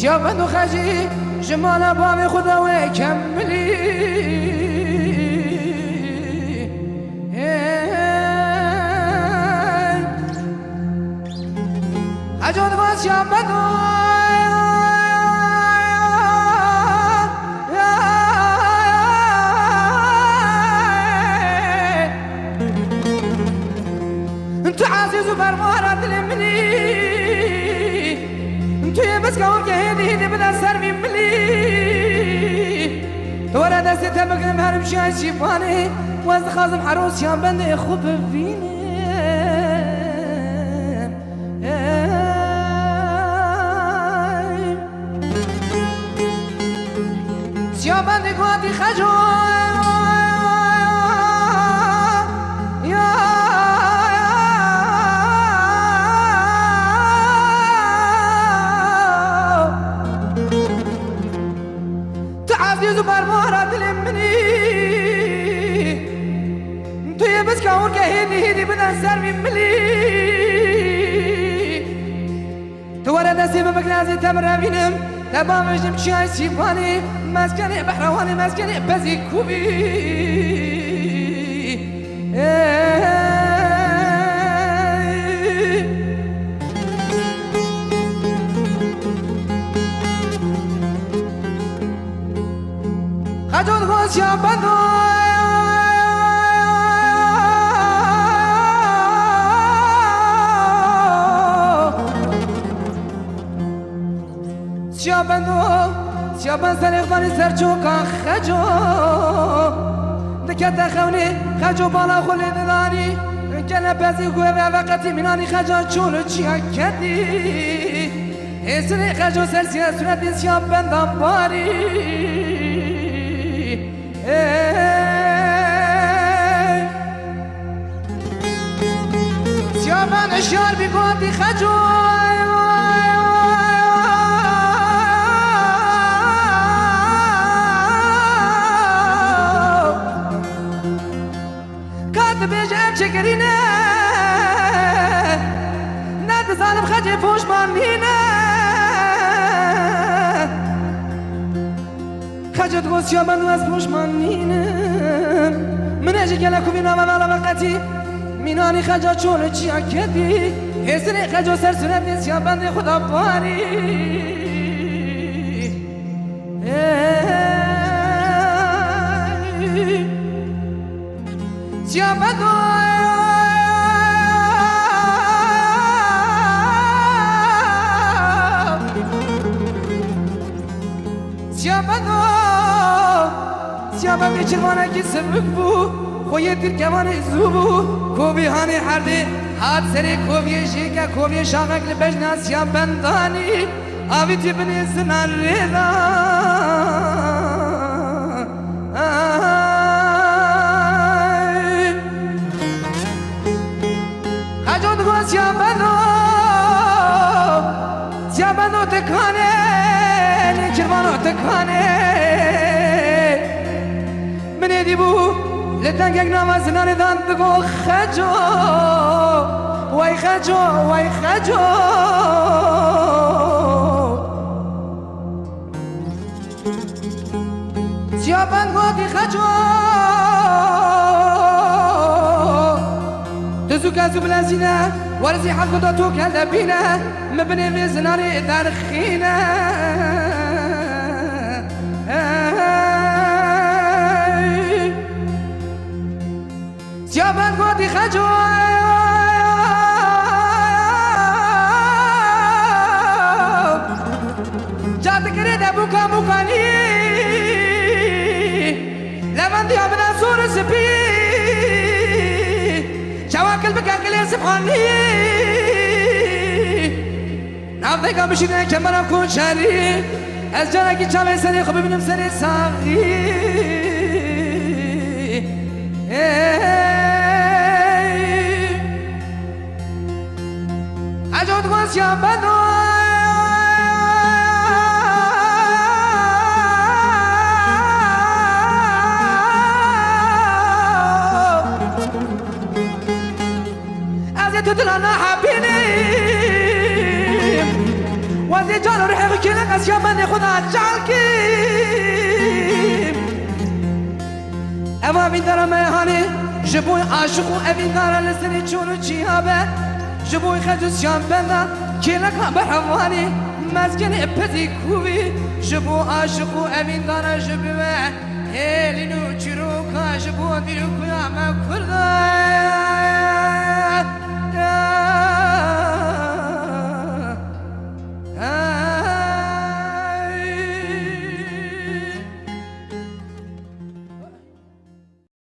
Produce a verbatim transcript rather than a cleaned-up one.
Ya bendo Xecî ji mala bavê xwe de wê kemilî. Hey. Heco digot ya bendo. Tu ezîz û fermara dilê min î. Tu yê biskewim ke hêdî hêdî bide ser vî milî. Tu were destê te bigrim herim şiyay şîvanê. Wez dixwazim herosiya bendê xwe bivînim. Hey. Siya bendê guhatî Xeco. Ya. Tu ezîz û bermara dilê min î. Tu yê biskewim ke hêdî hêdî bide ser vî milî. Tu were destê min bigre ez ê te birevînim. Te bavêjim çiyayê Sîvanê, meskenê Behrewanê, meskenê Bezî Kûvî. Ey. Xeco digot siya bendo. Siya bendo, siya ben serê xanî ser çoka Xeco. Dikete xewnê Xeco bala xwe lê didanî. Kene bezî guhê ve veqetî mînanî Xeca çol çiya kedî. Hêsirê Xeco ser siya suretê siya benda barî. Ey. Siya ben hişyar bî gotî Xeco. Ka dibêje ev çêkirî ne, ne dizanim Xecê poşman nîne. Xecê digot siya ben ez poşman nînim. Min ê ji gelek kovî nava vala ve qetî. Mînanî Xeca çol çiya kedî. Hêsirê Xeco ser suretê siya bendê xwe da barî. Ey. Siya bendo. Siya bendo. Siya bendê çirvanekî sivik bû. Xweyê tirkevanê zû bû. Kovî hanê herdê hat serê koviyê jêke koviyê şaxek li bejna siya bendanî. Avîtî binê zinan rê da. Ay. Xeco digot siya bendo, siya bendo tikanê, nêçirvano tikanê. Min êdî bû li dengek nava zinanê dan digo Xeco, wey Xeco, wey Xeco. Siya ben gotî Xeco. Tu zû ke zû bilezîne, werzî heq da to kelde bîne, min binê vê zinanê derxîne. Hey. Siya ben gotî Xeco. Cadikirê de bûka bûkanî. Levendiya min e zor spî. Çawa kil bike kilê sibhanî. Navdeka bişîne kemera koçerî. Ez carekî çavê serê xwe bibînim serê saxî. Ey. Ecod gosiya beno. Ez ê tu dila nahebînim. Wezê can û rihê xwe kêlin Ez ya me nêxwe da çalkî. Ev evîndara me hanê ji bo aşiq û evîndara li serê çor û çiya be. Ji bo xec û siyan benda kêleka berhevanê mezgenê pezî kûvî. Ji bo aşiq û evîndara ji bi we